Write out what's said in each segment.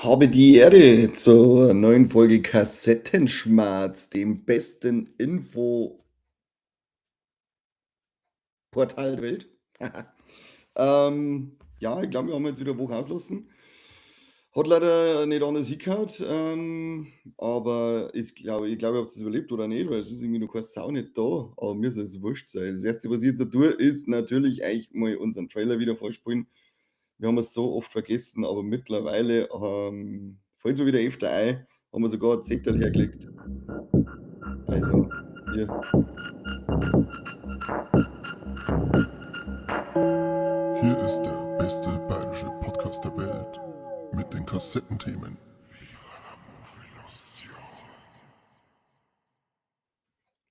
Habe die Ehre zur neuen Folge Kassettenschmarz, dem besten Info Portal der Welt. Ja, ich glaube, wir haben jetzt wieder eine Woche auslassen. Hat leider nicht anders hingehauen, aber ich glaub, ihr habt es überlebt oder nicht, weil es ist irgendwie noch keine Sau nicht da, aber mir soll es wurscht sein. Das Erste, was ich jetzt tue, ist natürlich euch mal unseren Trailer wieder vorspielen. Wir haben es so oft vergessen, aber mittlerweile fällt es mir wieder öfter ein, haben wir sogar ein Zettel hergelegt. Also, hier. Hier ist der beste bayerische Podcast der Welt mit den Kassettenthemen.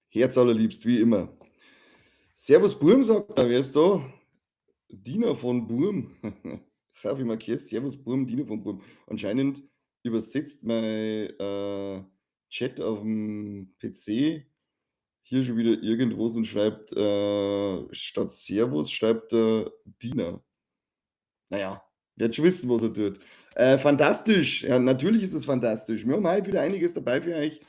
Herz allerliebst, wie immer. Servus Burm, sagt er, wer ist da? Diener von Burm. Javi Marquez, Servus Burm, Diener von Burm. Anscheinend übersetzt mein Chat auf dem PC hier schon wieder irgendwas und schreibt statt Servus schreibt er Diener. Naja, wird schon wissen, was er tut. Fantastisch, ja, natürlich ist es fantastisch. Wir haben heute wieder einiges dabei für euch.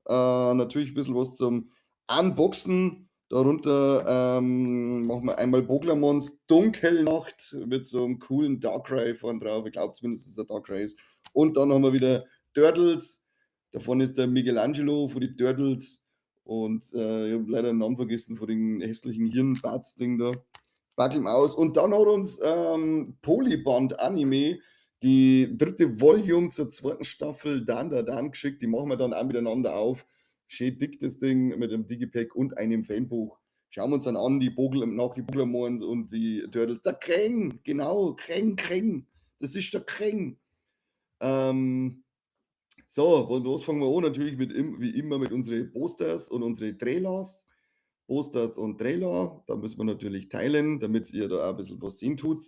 Natürlich ein bisschen was zum Unboxen. Darunter machen wir einmal Boglamons Dunkelnacht mit so einem coolen Darkrai vorn drauf. Ich glaube zumindest, dass es ein Darkrai ist. Und dann haben wir wieder Turtles. Davon ist der Michelangelo von den Turtles. Und ich habe leider den Namen vergessen von dem hässlichen Hirnbatz-Ding da. Backeln aus. Und dann hat uns Polyband Anime die dritte Volume zur zweiten Staffel Dan Da Dan geschickt. Die machen wir dann auch miteinander auf. Schön dick das Ding mit einem Digipack und einem Fanbuch. Schauen wir uns dann an, die Bogel, nach die Boglamons und die Turtles. Der Kreng, genau, Kreng, Kreng. Das ist der Kreng. So, und los fangen wir an, natürlich mit, wie immer mit unseren Posters und unseren Trailers. Posters und Trailer, da müssen wir natürlich teilen, damit ihr da auch ein bisschen was sehen tut.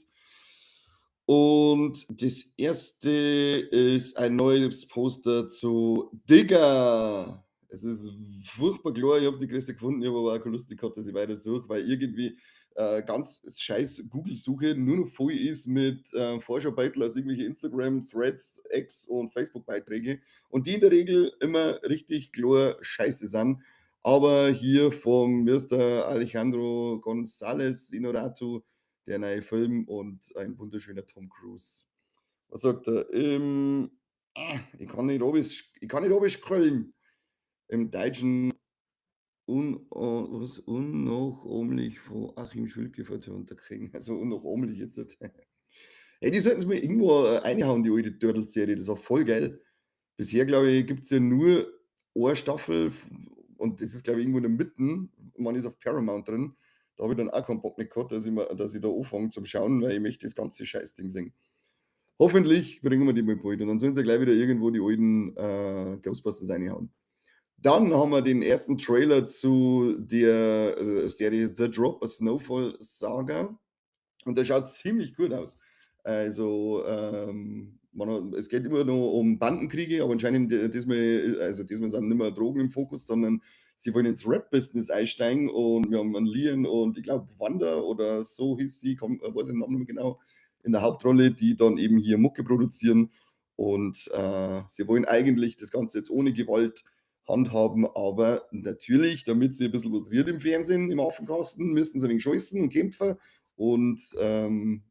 Und das erste ist ein neues Poster zu Digger. Es ist furchtbar klar, ich habe es nicht größer gefunden, ich habe aber auch keine Lust gehabt, dass ich weiter suche, weil irgendwie ganz scheiß Google-Suche nur noch voll ist mit Vorschau-Beitel aus irgendwelchen Instagram, Threads, X und Facebook-Beiträge und die in der Regel immer richtig klar scheiße sind. Aber hier vom Mr. Alejandro González Iñárritu, der neue Film und ein wunderschöner Tom Cruise. Was sagt er? Ich kann nicht oben, ich kann nicht oben scrollen. Im Deutschen was unnachahmlich von Achim Schülke vertont kriegen. Also unnachahmlich jetzt. Hey, die sollten es mir irgendwo reinhauen, die alte Turtles-Serie. Das ist auch voll geil. Bisher, glaube ich, gibt es ja nur eine Staffel und das ist, glaube ich, irgendwo in der Mitte. Man ist auf Paramount drin. Da habe ich dann auch keinen Bock mehr gehabt, dass ich da anfange zum Schauen, weil ich möchte das ganze Scheißding sehen. Hoffentlich bringen wir die mal bald und dann sollen sie gleich wieder irgendwo die alten Ghostbusters reinhauen. Dann haben wir den ersten Trailer zu der Serie The Drop, a Snowfall Saga. Und der schaut ziemlich gut aus. Also, es geht immer noch um Bandenkriege, aber anscheinend diesmal, also diesmal sind nicht mehr Drogen im Fokus, sondern sie wollen ins Rap-Business einsteigen und wir haben einen Leon und ich glaube Wanda oder so hieß sie, komm, weiß ich den Namen nicht mehr genau, in der Hauptrolle, die dann eben hier Mucke produzieren und sie wollen eigentlich das Ganze jetzt ohne Gewalt handhaben, aber natürlich, damit sie ein bisschen was rührt im Fernsehen, im Affenkasten, müssen sie ein wenig scheißen und kämpfen und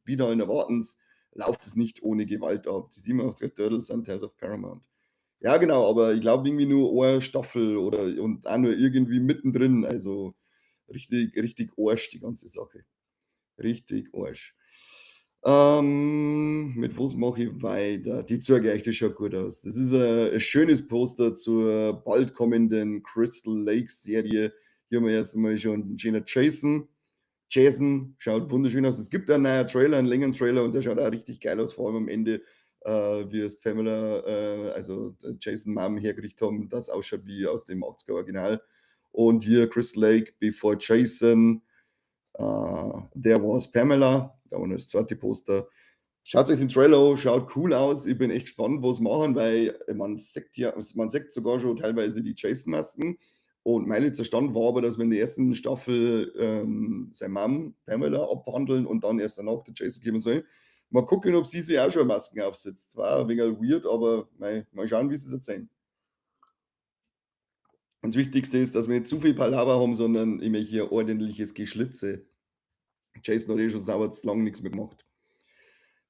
wieder allen Erwartens läuft es nicht ohne Gewalt ab. Die 87 Turtles sind Tales of Paramount. Ja, genau, aber ich glaube irgendwie nur eine Staffel oder und auch nur irgendwie mittendrin. Also richtig, richtig Arsch, die ganze Sache. Richtig Arsch. Mit was mache ich weiter? Die zeige ich euch, das schaut gut aus. Das ist ein schönes Poster zur bald kommenden Crystal Lake Serie. Hier haben wir erst einmal schon einen schönen Jason. Jason schaut wunderschön aus. Es gibt einen neuen Trailer, einen längeren Trailer und der schaut auch richtig geil aus, vor allem am Ende, wie es Pamela, also Jason Mom hergekriegt haben, das ausschaut wie aus dem 80er Original. Und hier Crystal Lake, Before Jason, There Was Pamela, da war noch das zweite Poster. Schaut euch den Trailer an, schaut cool aus. Ich bin echt gespannt, was sie machen, weil man sieht ja, man sieht sogar schon teilweise die Jason-Masken. Und mein letzter Stand war aber, dass wir in der ersten Staffel seine Mom Pamela abhandeln und dann erst danach der Jason kommen soll. Mal gucken, ob sie sich auch schon Masken aufsetzt. War ein wenig weird, aber mei, mal schauen, wie sie es erzählen. Und das Wichtigste ist, dass wir nicht zu viel Palaver haben, sondern immer hier ordentliches Geschlitze. Jason hat eh schon sauber zu lang nichts mehr gemacht.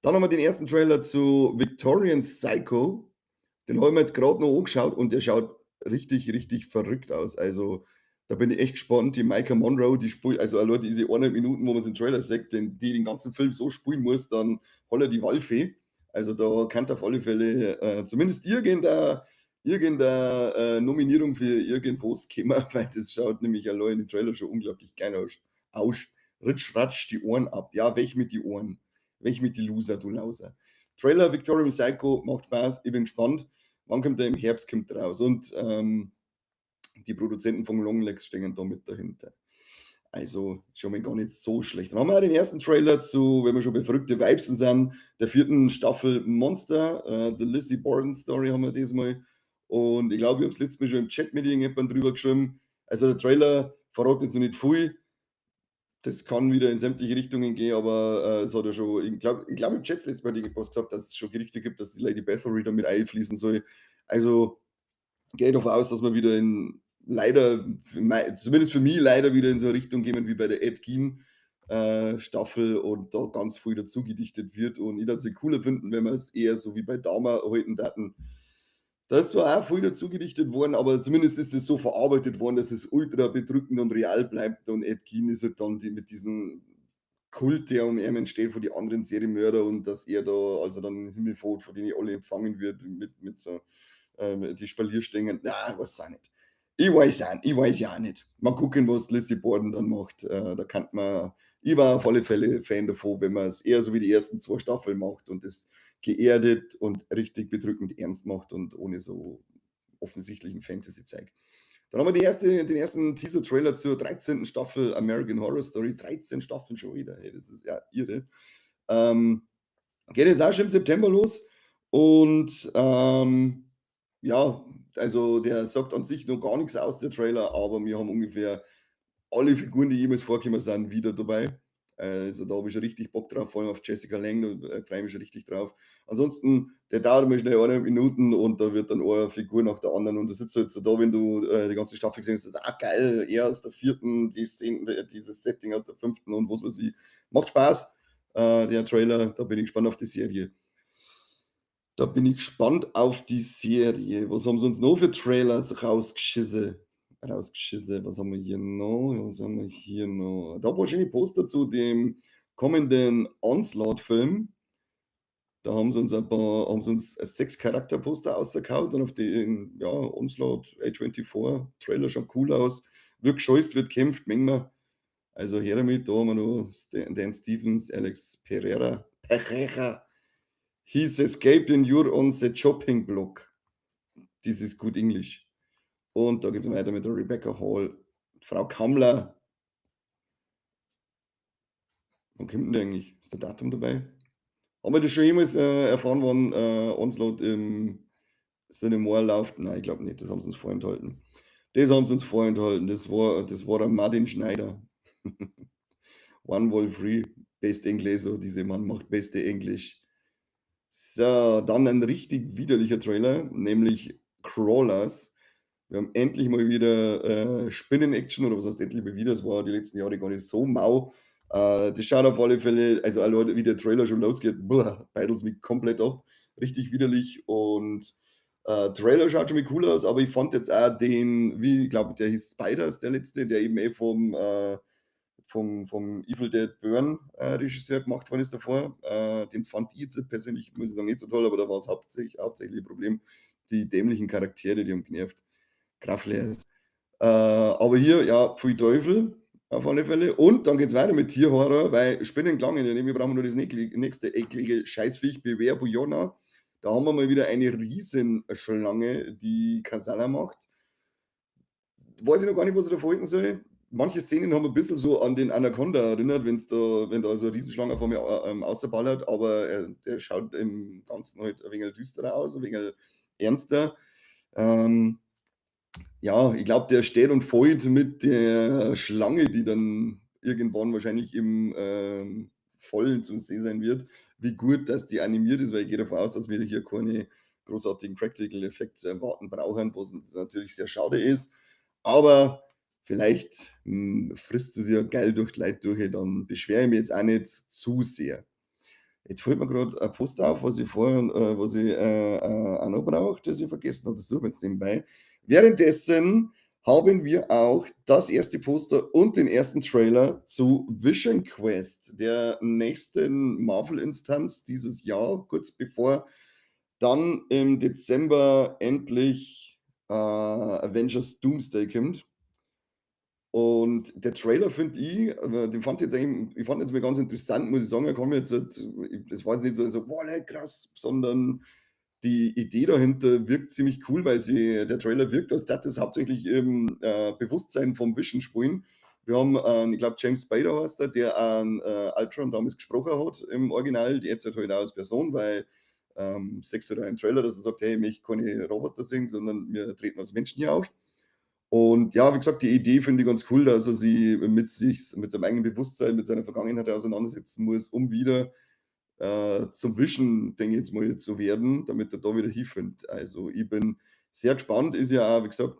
Dann haben wir den ersten Trailer zu Victorian Psycho. Den haben wir jetzt gerade noch angeschaut und der schaut richtig, richtig verrückt aus. Also da bin ich echt gespannt. Die Maika Monroe, die spielt, also allein diese 1 Minuten, wo man es im Trailer sieht, die den ganzen Film so spielen muss, dann holla die Waldfee. Also da kann auf alle Fälle zumindest irgendeine Nominierung für irgendwas kommen, weil das schaut nämlich allein in den Trailer schon unglaublich geil aus. Aus. Ritsch, ratsch, die Ohren ab. Ja, weg mit die Ohren. Weg mit die Loser, du Lauser. Trailer Victorian Psycho macht Spaß, ich bin gespannt. Wann kommt der? Im Herbst kommt der raus. Und die Produzenten von Longlegs stehen da mit dahinter. Also schon mal gar nicht so schlecht. Dann haben wir auch den ersten Trailer zu, wenn wir schon bei verrückte Vibes sind, der 4. Staffel Monster, The Lizzie Borden Story haben wir diesmal. Und ich glaube, ich hab's letztes Mal schon im Chat mit irgendjemandem drüber geschrieben. Also der Trailer verrät jetzt noch nicht viel. Das kann wieder in sämtliche Richtungen gehen, aber es hat ja schon, ich glaub, im Chat letztes Mal irgendwas gesagt, dass es schon Gerüchte gibt, dass die Lady Bathory da mit einfließen soll. Also gehe ich davon aus, dass wir wieder in, leider, für mei-, zumindest für mich leider wieder in so eine Richtung gehen wie bei der Ed Gein Staffel und da ganz viel dazu gedichtet wird. Und ich würde es cooler finden, wenn wir es eher so wie bei Dahmer halten daten. Da ist zwar auch viel dazu gedichtet worden, aber zumindest ist es so verarbeitet worden, dass es ultra bedrückend und real bleibt. Und Ed Gein ist halt dann die, mit diesem Kult, der um ihn entsteht, von den anderen Serienmörder und dass er da, also dann in den Himmel fährt, von denen alle empfangen wird, mit so die Spalierstängen. Na, ich weiß auch nicht. Ich weiß auch, ich weiß ja auch nicht. Mal gucken, was Lizzie Borden dann macht. Da kann man, ich war auf alle Fälle Fan davon, wenn man es eher so wie die ersten 2 Staffeln macht und das geerdet und richtig bedrückend ernst macht und ohne so offensichtlichen Fantasy-Zeug. Dann haben wir den ersten Teaser-Trailer zur 13. Staffel American Horror Story. 13 Staffeln schon wieder, hey, das ist ja irre. Geht jetzt auch schon im September los und ja, also der sagt an sich noch gar nichts aus, der Trailer, aber wir haben ungefähr alle Figuren, die jemals vorgekommen sind, wieder dabei. Also da habe ich schon richtig Bock drauf, vor allem auf Jessica Lange, da freue ich mich schon richtig drauf. Ansonsten, der dauert mal schnell 1 Minuten und da wird dann eine Figur nach der anderen und du sitzt halt so da, wenn du die ganze Staffel gesehen hast, ah geil, er aus der 4., die Szene, dieses Setting aus der 5. und was weiß ich. Macht Spaß, der Trailer, da bin ich gespannt auf die Serie. Da bin ich gespannt auf die Serie. Was haben sie uns noch für Trailers rausgeschissen? Rausgeschissen. Was haben wir hier noch? Was haben wir hier noch? Da war schöne Poster zu dem kommenden Onslaught-Film. Da haben sie uns ein paar, haben sie uns 6 Charakterposter rausgehauen und auf den, ja, Onslaught A24 Trailer schaut cool aus. Wird gescheußt, wird gekämpft, mengen wir. Also her damit, da haben wir noch Dan Stevens, Alex Pereira, Pereira. He's escaped and you're on the chopping block. This is good English. Und da geht's weiter mit der Rebecca Hall. Frau Kammler. Wann kommt denn der eigentlich? Ist der Datum dabei? Haben wir das schon jemals erfahren, wann Onslaught im Cinema läuft? Nein, ich glaub nicht. Das haben sie uns vorenthalten. Das haben sie uns vorenthalten. Das war der Martin Schneider. One Wall Free. Best English. So, dieser Mann macht beste Englisch. So, dann ein richtig widerlicher Trailer, nämlich Crawlers. Wir haben endlich mal wieder Spinnen-Action, oder was heißt endlich mal wieder, es war die letzten Jahre gar nicht so mau. Das schaut auf alle Fälle, also allein wie der Trailer schon losgeht, boah, beitelt's mich komplett ab. Richtig widerlich und Trailer schaut schon mal cool aus, aber ich fand jetzt auch den, wie ich glaub, der hieß Spiders, der letzte, der eben eh vom Evil Dead Burn Regisseur gemacht worden ist davor. Den fand ich jetzt persönlich, muss ich sagen, nicht so toll, aber da war's hauptsächlich ein Problem. Die dämlichen Charaktere, die haben genervt. Kraftleers. Aber hier, ja, pfui Teufel, auf alle Fälle. Und dann geht's weiter mit Tierhorror, weil Spinnen klangen ja nicht. Wir brauchen nur das nächste eklige Scheißviech, Beware Bujona. Da haben wir mal wieder eine Riesenschlange, die Kasala macht. Weiß ich noch gar nicht, was ich davon halten soll. Manche Szenen haben ein bisschen so an den Anaconda erinnert, wenn da so eine Riesenschlange vor mir außerballert, aber der schaut im Ganzen halt ein wenig düsterer aus, ein wenig ernster. Ja, ich glaub, der steht und fällt mit der Schlange, die dann irgendwann wahrscheinlich im Vollen zu sehen sein wird, wie gut dass die animiert ist, weil ich gehe davon aus, dass wir hier keine großartigen Practical Effects erwarten brauchen, was natürlich sehr schade ist. Aber vielleicht frisst es ja geil durch die Leute durch, dann beschwere ich mich jetzt auch nicht zu sehr. Jetzt fällt mir gerade ein Post auf, was ich vorher, was ich auch noch brauche, das ich vergessen habe, das suche ich jetzt nebenbei. Währenddessen haben wir auch das erste Poster und den ersten Trailer zu Vision Quest, der nächsten Marvel-Instanz dieses Jahr, kurz bevor dann im Dezember endlich Avengers Doomsday kommt. Und der Trailer finde ich, den fand ich jetzt eigentlich, ich fand jetzt mal ganz interessant, muss ich sagen. Er kam jetzt, das war jetzt nicht so, boah, krass, sondern die Idee dahinter wirkt ziemlich cool, weil der Trailer wirkt, als würde das hauptsächlich im Bewusstsein vom Vision spielen. Wir haben, ich glaube, James Spader heißt der an Ultron damals gesprochen hat im Original, jetzt halt auch als Person, weil siehst du da im Trailer, dass er sagt, hey, ich möchte keine Roboter sehen, sondern wir treten als Menschen hier auf. Und ja, wie gesagt, die Idee finde ich ganz cool, dass er sich mit seinem eigenen Bewusstsein, mit seiner Vergangenheit auseinandersetzen muss, um wieder zum Vision, denke ich jetzt mal, zu werden, damit er da wieder hinfindet. Also ich bin sehr gespannt, ist ja auch, wie gesagt,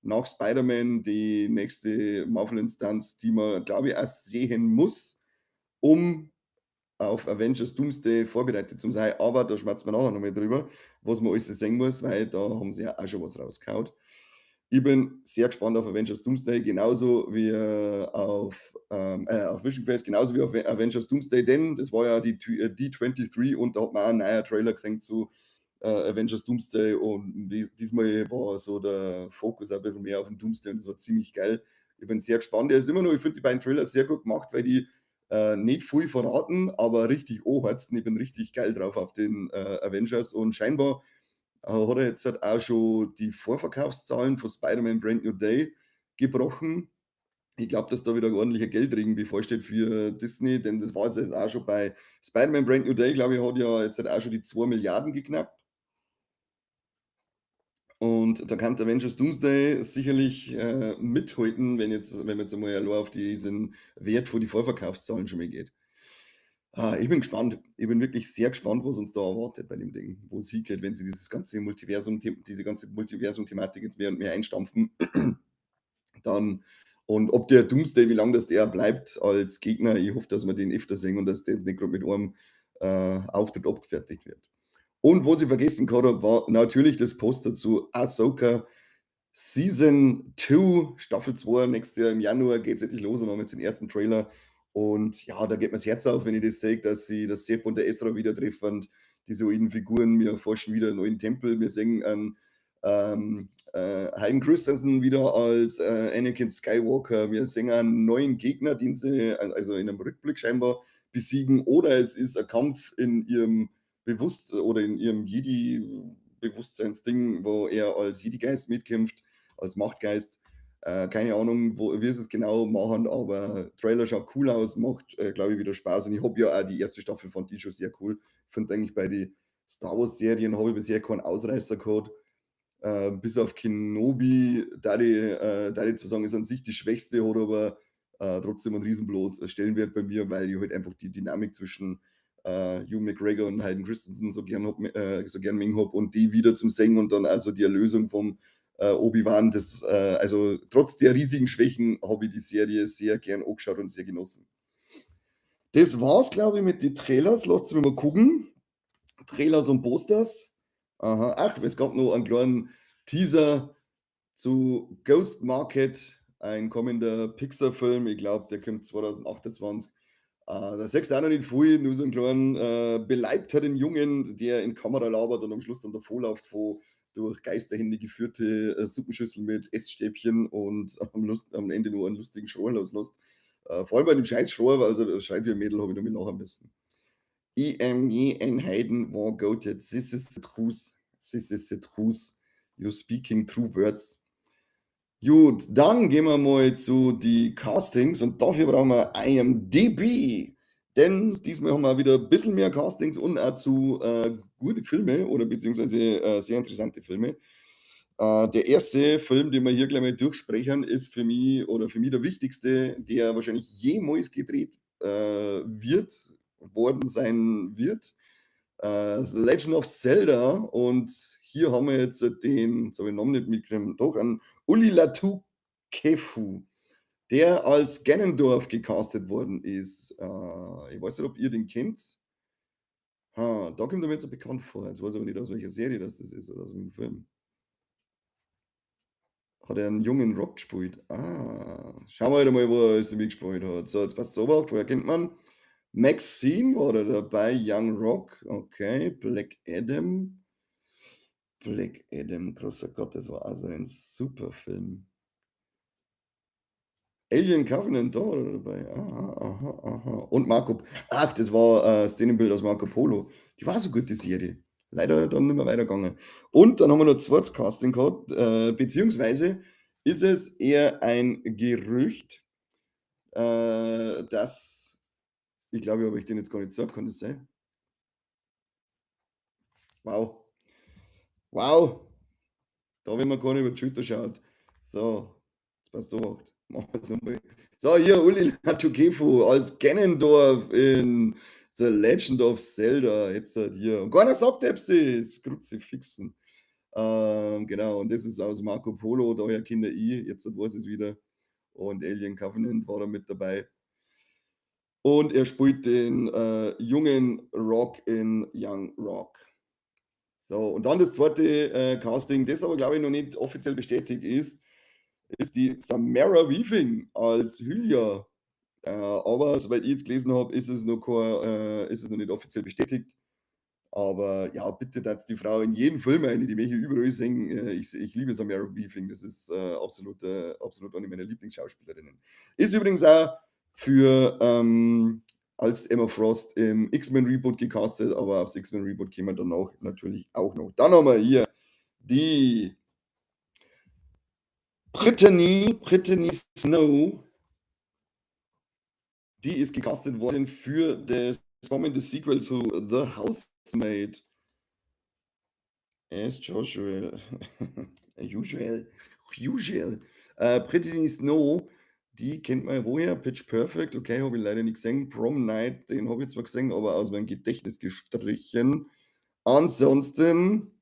nach Spider-Man die nächste Marvel-Instanz, die man, glaube ich, auch sehen muss, um auf Avengers Doomsday vorbereitet zu sein. Aber da schmerzt man nachher noch mal drüber, was man alles sehen muss, weil da haben sie ja auch schon was rausgehauen. Ich bin sehr gespannt auf Avengers Doomsday, genauso wie auf Vision Quest, genauso wie auf Avengers Doomsday, denn das war ja die D23 und da hat man auch einen neuen Trailer gesehen zu Avengers Doomsday und diesmal war so der Fokus ein bisschen mehr auf den Doomsday und das war ziemlich geil. Ich bin sehr gespannt. Er ist immer noch, ich finde die beiden Trailer sehr gut gemacht, weil die nicht viel verraten, aber richtig anheizen. Ich bin richtig geil drauf auf den Avengers und scheinbar hat er jetzt halt auch schon die Vorverkaufszahlen von Spider-Man Brand New Day gebrochen. Ich glaube, dass da wieder ein ordentlicher Geldregen bevorsteht für Disney, denn das war jetzt auch schon bei Spider-Man Brand New Day, glaube ich, hat ja jetzt halt auch schon die 2 Milliarden geknackt. Und da kann Avengers Doomsday sicherlich mithalten, wenn man jetzt einmal allein auf diesen Wert von die Vorverkaufszahlen schon mal geht. Ah, ich bin gespannt. Ich bin wirklich sehr gespannt, was uns da erwartet bei dem Ding, wo es hingeht, wenn sie dieses ganze Multiversum, diese ganze Multiversum-Thematik jetzt mehr und mehr einstampfen. Dann, und ob der Doomsday, wie lange das der bleibt als Gegner, ich hoffe, dass wir den öfter sehen und dass der jetzt nicht gerade mit einem Auftritt abgefertigt wird. Und was ich vergessen gehabt habe, war natürlich das Poster zu Ahsoka Season 2, Staffel 2, nächstes Jahr im Januar geht es endlich los und wir haben jetzt den ersten Trailer. Und ja, da geht mir das Herz auf, wenn ich das sehe, dass sie das Sepp und der Ezra wieder treffen, diese alten Figuren, wir forschen wieder einen neuen Tempel, wir sehen einen Hayden Christensen wieder als Anakin Skywalker, wir sehen einen neuen Gegner, den sie also in einem Rückblick scheinbar besiegen, oder es ist ein Kampf in ihrem Bewusst- oder in ihrem Jedi-Bewusstseinsding, wo er als Jedi-Geist mitkämpft, als Machtgeist. Keine Ahnung, wie sie es genau machen, aber Trailer schaut cool aus, macht, glaube ich, wieder Spaß. Und ich habe ja auch die erste Staffel, fand die schon sehr cool. Ich finde eigentlich bei den Star Wars-Serien habe ich bisher keinen Ausreißer gehabt. Bis auf Kenobi, da die zu sagen, ist an sich die schwächste, hat aber trotzdem einen riesenblut Stellenwert bei mir, weil ich halt einfach die Dynamik zwischen Ewan McGregor und Hayden Christensen so gern hab, so gern mengen hab und die wieder zum Singen und dann also die Erlösung vom Obi-Wan, das, also trotz der riesigen Schwächen habe ich die Serie sehr gern angeschaut und sehr genossen. Das war's, glaube ich, mit den Trailers. Lasst mich mal gucken. Trailers und Posters. Aha. Ach, es gab noch einen kleinen Teaser zu Ghost Market, ein kommender Pixar-Film. Ich glaube, der kommt 2028. Da siehst du auch noch nicht viel, nur so einen kleinen beleibteren Jungen, der in Kamera labert und am Schluss dann davor läuft von durch Geisterhände geführte Suppenschüssel mit Essstäbchen und am Ende nur einen lustigen Schrei loslässt. Vor allem bei dem scheiß Schrei, weil also schreit wie ein Mädel, habe ich noch mit lachen müssen. E-M-E-N Hayden war goated. This is the truth. This is the truth. You're speaking true words. Gut, dann gehen wir mal zu die Castings und dafür brauchen wir IMDb. Denn diesmal haben wir wieder ein bisschen mehr Castings und auch zu gute Filme oder beziehungsweise sehr interessante Filme. Der erste Film, den wir hier gleich mal durchsprechen, ist für mich oder für mich der wichtigste, der wahrscheinlich jemals gedreht wird, worden sein wird. The Legend of Zelda, und hier haben wir jetzt den, jetzt habe ich den Namen nicht mitgenommen, doch, einen Uli Latukefu, der als Ganondorf gecastet worden ist. Ich weiß nicht, ob ihr den kennt. Ha, da kommt er mir jetzt so bekannt vor. Jetzt weiß ich aber nicht, aus welcher Serie das ist oder aus welchem Film. Hat er einen jungen Rock gespielt? Ah, schauen wir halt mal, wo er alles mitgespielt hat. So, jetzt passt es auf, woher kennt man? MaXXXine war da dabei, Young Rock, okay, Black Adam. Black Adam, großer Gott, das war also ein super Film. Alien Covenant, da war er dabei. Aha. Und Marco, ach, das war Szenenbild aus Marco Polo. Die war so gut, die Serie. Leider dann nicht mehr weitergegangen. Und dann haben wir noch zweites Casting gehabt, beziehungsweise ist es eher ein Gerücht, dass, ich glaube, ich habe euch den jetzt gar nicht gesagt, kann das sein? Wow. Wow. Da, wenn man gar nicht über die Schulter schaut. So, jetzt passt auf. Machen wir es nochmal. So, hier Uli Latukefu als Ganondorf in The Legend of Zelda. Jetzt halt hier. Und keiner sagt etwas. Kruzifixen. Genau, und das ist aus Marco Polo, daher Kinder ich. Jetzt weiß ich es wieder. Und Alien Covenant war da mit dabei. Und er spielt den jungen Rock in Young Rock. So, und dann das zweite Casting, das aber, glaube ich, noch nicht offiziell bestätigt ist, ist die Samara Weaving als Hylia. Aber soweit ich jetzt gelesen habe, ist es noch ist es noch nicht offiziell bestätigt. Aber ja, bitte, dass die Frau in jedem Film eine, die möchte ich überall sehen. Ich liebe Samara Weaving, das ist absolut eine meiner Lieblingsschauspielerinnen. Ist übrigens auch für als Emma Frost im X-Men Reboot gecastet, aber aufs X-Men Reboot kämen wir danach natürlich auch noch. Dann haben wir hier die Brittany Snow, die ist gecastet worden für das kommende Sequel zu The Housemaid. As Joshua, usual, usual. Brittany Snow, die kennt man ja woher? Pitch Perfect, okay, habe ich leider nicht gesehen. Prom Night, den habe ich zwar gesehen, aber aus meinem Gedächtnis gestrichen. Ansonsten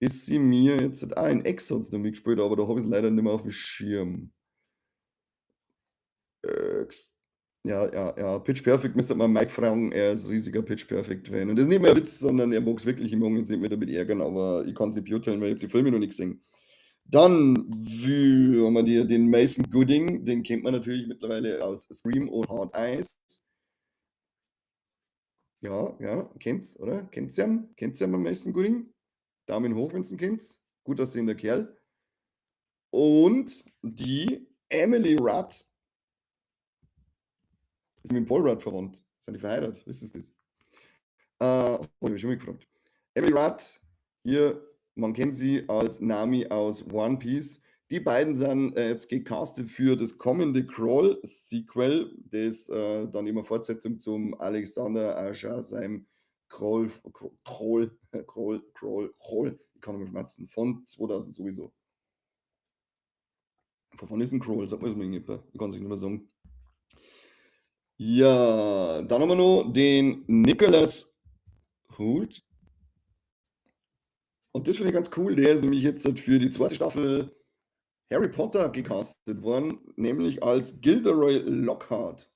ist sie mir jetzt, in X hat sie noch mitgespielt, aber da habe ich es leider nicht mehr auf dem Schirm. X. Ja. Pitch Perfect müsste man Mike fragen, er ist riesiger Pitch Perfect Fan. Und das ist nicht mehr ein Witz, sondern er mag es wirklich im Moment nicht mehr damit ärgern, aber ich kann es nicht beurteilen, weil ich hab die Filme noch nicht gesehen. Dann haben wir den Mason Gooding, den kennt man natürlich mittlerweile aus Scream und Hard Eyes. Ja, kennt's, oder? Kennt's ja? Kennt's ja mal Mason Gooding? Daumen hoch, wenn's ihn kennt. Gut aussehender Kerl. Und die Emily Rudd ist mit Paul Rudd verwandt. Sind die verheiratet? Wisst ihr das? Hab ich mich schon mal gefragt. Emily Rudd, hier, man kennt sie als Nami aus One Piece. Die beiden sind jetzt gecastet für das kommende Crawl-Sequel, das dann immer Fortsetzung zum Alexander Aja, seinem Crawl, Crawl, Crawl, Crawl, Crawl, ich kann nicht mehr schmerzen, von 2000 sowieso. Von wann ist ein Crawl? Sag mal das mal irgendjemand. Ich kann es nicht mehr sagen. Ja, dann haben wir noch den Nicholas Hoult. Und das finde ich ganz cool. Der ist nämlich jetzt für die zweite Staffel Harry Potter gecastet worden, nämlich als Gilderoy Lockhart.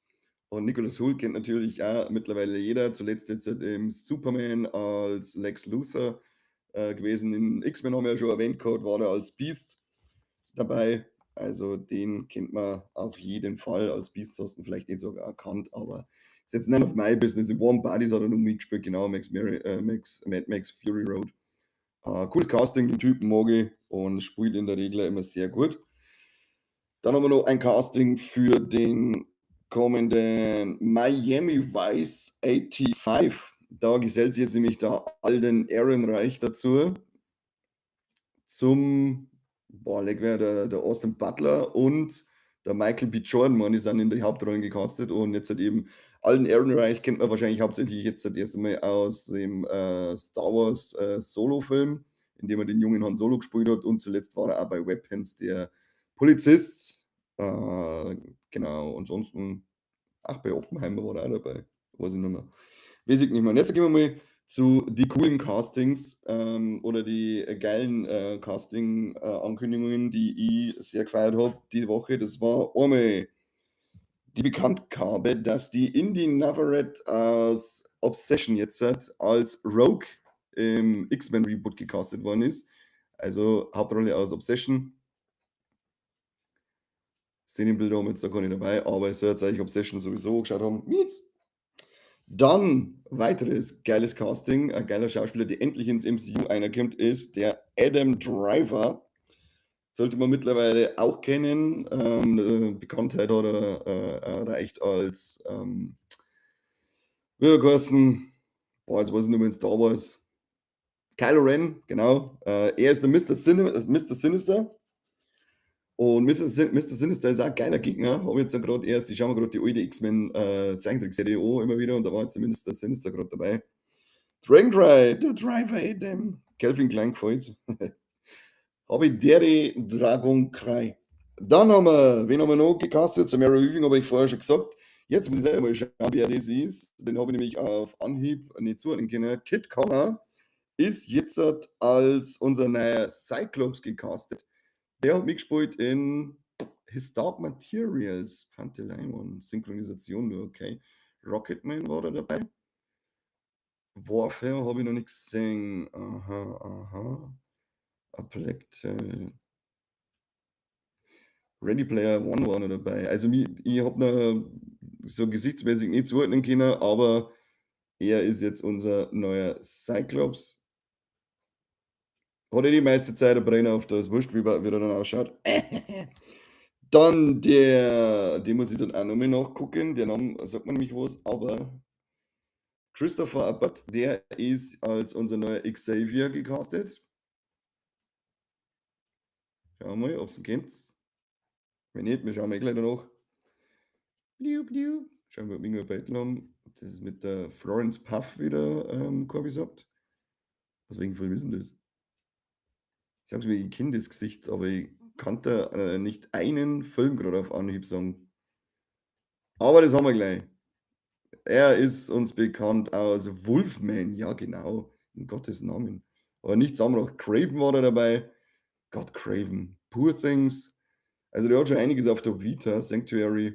Und Nicholas Hoult kennt natürlich auch mittlerweile jeder. Zuletzt jetzt im Superman als Lex Luthor gewesen. In X-Men haben wir ja schon erwähnt gehabt, war er als Beast dabei. Also den kennt man auf jeden Fall. Als Beast hast du ihn vielleicht nicht sogar erkannt, aber ist jetzt none of my business. In Warm Bodies hat er noch mitgespielt, genau, Mad Max Fury Road. Cooles Casting, den Typen mag ich und spielt in der Regel immer sehr gut. Dann haben wir noch ein Casting für den kommenden Miami Vice 85. Da gesellt sich jetzt nämlich der Alden Ehrenreich dazu. Zum, boah, leck wer, der Austin Butler und der Michael B. Jordan, man, die sind in die Hauptrollen gecastet. Und jetzt hat eben Alden Ehrenreich kennt man wahrscheinlich hauptsächlich jetzt das erste Mal aus dem Star Wars Solo-Film, in dem er den jungen Han Solo gespielt hat. Und zuletzt war er auch bei Weapons, der Polizist. Genau, ansonsten Ach, bei Oppenheimer war er auch dabei. Weiß ich nicht mehr. Weiß ich nicht mehr. Und jetzt gehen wir mal zu die coolen Castings oder die geilen Casting-Ankündigungen, die ich sehr gefeiert habe die Woche. Das war einmal die Bekanntgabe, dass die Inde Navarrette aus Obsession jetzt als Rogue im X-Men Reboot gecastet worden ist. Also Hauptrolle aus Obsession. Szenenbilder haben wir jetzt da gar nicht dabei, aber es soll jetzt eigentlich Obsession sowieso geschaut haben. Mietz. Dann weiteres geiles Casting, ein geiler Schauspieler, der endlich ins MCU einerkommt, ist der Adam Driver. Sollte man mittlerweile auch kennen. Bekanntheit hat er erreicht als, wie hat er geheißen? Boah, jetzt weiß ich nicht mehr, in Star Wars. Kylo Ren, genau. Er ist der Mr. Sinister. Und Mr. Sinister ist auch ein geiler Gegner. Hab ich jetzt ja grad erst, ich schau mir grad die alte X-Men Zeichentrickserie an, immer wieder, und da war jetzt zumindest der Sinister grad dabei. Dragon Dry, der Driver Adam. Calvin Klein gefällt's. Habe ich dere Dragon Cry. Dann haben wir, wen haben wir noch gecastet? Samara Weaving habe ich vorher schon gesagt. Jetzt muss ich selber mal schauen, wer das ist. Den habe ich nämlich auf Anhieb nicht zuordnen können. Kit Connor ist jetzt als unser neuer Cyclops gecastet. Der hat mitgespielt in His Dark Materials, Panteleimon, Synchronisation nur, okay. Rocketman war da dabei. Warfare habe ich noch nicht gesehen. Aha. A Plague Tale. Ready Player One war noch dabei. Also ich habe noch so gesichtsmäßig nicht zuordnen können, aber er ist jetzt unser neuer Cyclops. Hat er die meiste Zeit einen Brenner auf, da ist wurscht, wie er dann ausschaut. Dann der, den muss ich dann auch nochmal nachgucken, der Name sagt mir nämlich was, aber Christopher Abbott, der ist als unser neuer Xavier gecastet. Schauen wir mal, ob's ihn kennt. Wenn nicht, wir schauen eh gleich danach. Bliu, bliu. Schauen wir, ob wir irgendwo ein Bild haben. Das ist mit der Florence Pugh wieder, Corby sagt. Aus welchem Film ist denn das? Ich sag's mir, ich kenn das Gesicht, aber ich kann da nicht einen Film gerade auf Anhieb sagen. Aber das haben wir gleich. Er ist uns bekannt aus Wolfman, ja genau, in Gottes Namen. Aber nichts anderes. Kraven war da dabei. Gott, Kraven. Poor Things. Also der hat schon einiges auf der Vita. Sanctuary.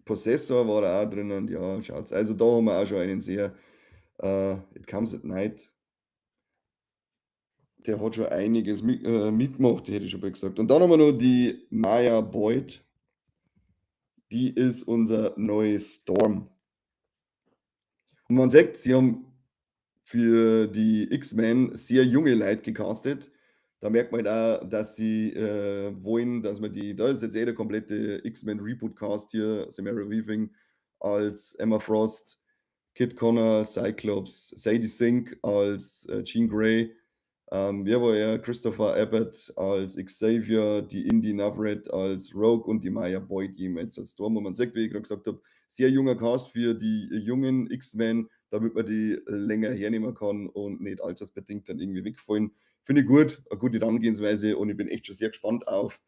Possessor war da auch drinnen. Ja, schaut's. Also da haben wir auch schon einen sehr. It Comes at Night. Der hat schon einiges mitgemacht, hätte ich schon mal gesagt. Und dann haben wir noch die Maya Boyd. Die ist unser neues Storm. Und man sieht, sie haben für die X-Men sehr junge Leute gecastet. Da merkt man halt auch, dass sie wollen, dass man die, da ist jetzt eh der komplette X-Men Reboot-Cast hier, Samara Weaving als Emma Frost, Kit Connor, Cyclops, Sadie Sink als Jean Grey, wer war er? Christopher Abbott als Xavier, die Inde Navarrette als Rogue und die Maya Boyd jemals als Storm. Und man sieht, wie ich gerade gesagt habe, sehr junger Cast für die jungen X-Men, damit man die länger hernehmen kann und nicht altersbedingt dann irgendwie wegfallen. Finde ich gut, eine gute Herangehensweise und ich bin echt schon sehr gespannt auf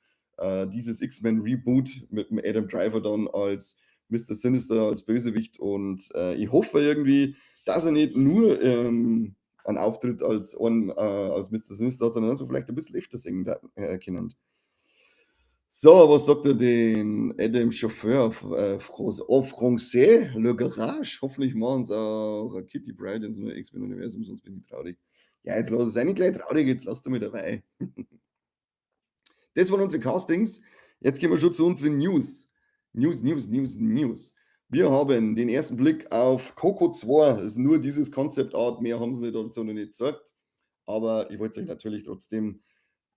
dieses X-Men Reboot mit dem Adam Driver dann als Mister Sinister, als Bösewicht und ich hoffe irgendwie, dass er nicht nur einen Auftritt als Mister Sinister hat, sondern dass wir vielleicht ein bisschen öfter sehen können. So, was sagt er denn? Adam Chauffeur en Français, Le Garage. Hoffentlich machen sie auch Kitty Pryde ins neue X-Men-Universum, sonst bin ich traurig. Ja, jetzt lass es nicht gleich traurig, jetzt lasst du mich dabei. Das waren unsere Castings. Jetzt gehen wir schon zu unseren News. News, News, News, News. Wir haben den ersten Blick auf Coco 2. Das ist nur dieses Concept Art, mehr haben sie nicht dazu noch nicht gezeigt. Aber ich wollte es euch natürlich trotzdem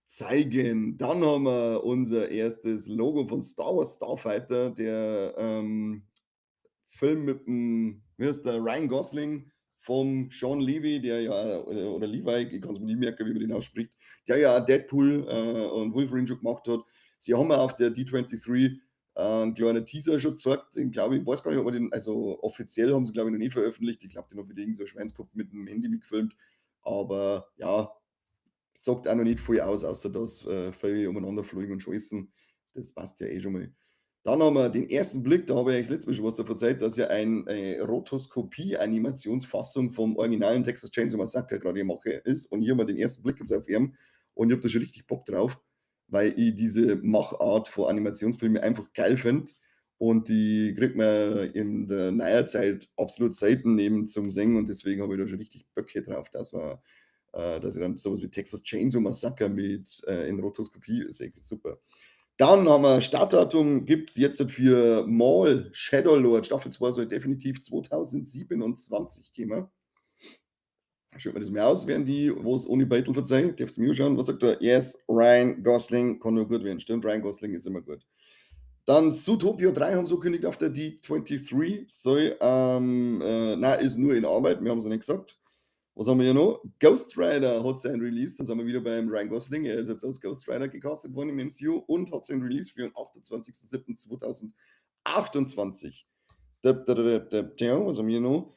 zeigen. Dann haben wir unser erstes Logo von Star Wars Starfighter, der Film mit dem, wie heißt der, Ryan Gosling vom Shawn Levy, der ja, oder Levi, ich kann's mir nicht merken, wie man den ausspricht, der ja auch Deadpool und Wolverine schon gemacht hat. Sie haben ja auf der D23 einen kleinen Teaser schon gezeigt, den glaube ich, ich weiß gar nicht, ob man den, also offiziell haben sie glaube ich noch nie veröffentlicht, ich glaube, den hat wieder irgend so ein Schweinskopf mit dem Handy mitgefilmt, aber ja, sagt auch noch nicht viel aus, außer dass Vögel umeinander fliegen und scheißen, das passt ja eh schon mal. Dann haben wir den ersten Blick, da habe ich eigentlich letztes Mal schon was davon erzählt, dass ja eine Rotoskopie-Animationsfassung vom originalen Texas Chainsaw Massacre gerade in Mache ist. Und hier haben wir den ersten Blick jetzt auf ihm. Und ich habe da schon richtig Bock drauf, weil ich diese Machart von Animationsfilmen einfach geil finde. Und die kriegt man in der neuer Zeit absolut selten neben zum Singen. Und deswegen habe ich da schon richtig Böcke drauf, dass ich dann sowas wie Texas Chainsaw Massacre mit in Rotoskopie sehe. Super. Dann haben wir Startdatum, gibt's jetzt für Maul Shadow Lord Staffel 2 soll definitiv 2027 gehen. Schaut mir das mal aus, während die, wo es ohne Beitel verzeihen, dürft ihr mir schauen. Was sagt er? Yes, Ryan Gosling kann nur gut werden. Stimmt, Ryan Gosling ist immer gut. Dann Zootopia 3 haben sie angekündigt auf der D23. Soll, nein, ist nur in Arbeit, wir haben es noch nicht gesagt. Was haben wir hier noch? Ghost Rider hat sein Release, da sind wir wieder beim Ryan Gosling. Er ist jetzt als Ghost Rider gecastet worden im MCU und hat sein Release für den 28.07.2028. Was haben wir hier noch?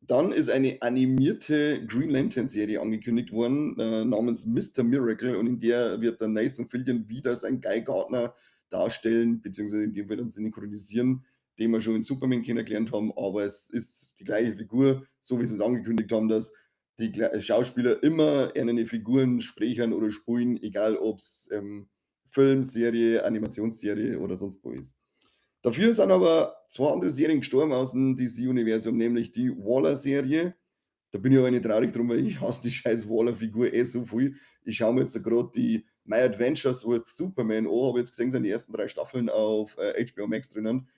Dann ist eine animierte Green Lantern Serie angekündigt worden, namens Mr. Miracle, und in der wird dann Nathan Fillion wieder sein Guy Gardner darstellen, beziehungsweise in dem Fall dann synchronisieren, den wir schon in Superman kennengelernt haben, aber es ist die gleiche Figur, so wie sie es angekündigt haben, dass die Schauspieler immer eine Figuren sprechen oder spielen, egal ob's Film, Serie, Animationsserie oder sonst wo ist. Dafür sind aber zwei andere Serien gestorben aus dem DC-Universum, nämlich die Waller-Serie. Da bin ich aber nicht traurig drum, weil ich hasse die scheiß Waller-Figur eh so viel. Ich schaue mir jetzt gerade die My Adventures with Superman an, habe jetzt gesehen, sind die ersten 3 Staffeln auf HBO Max drinnen.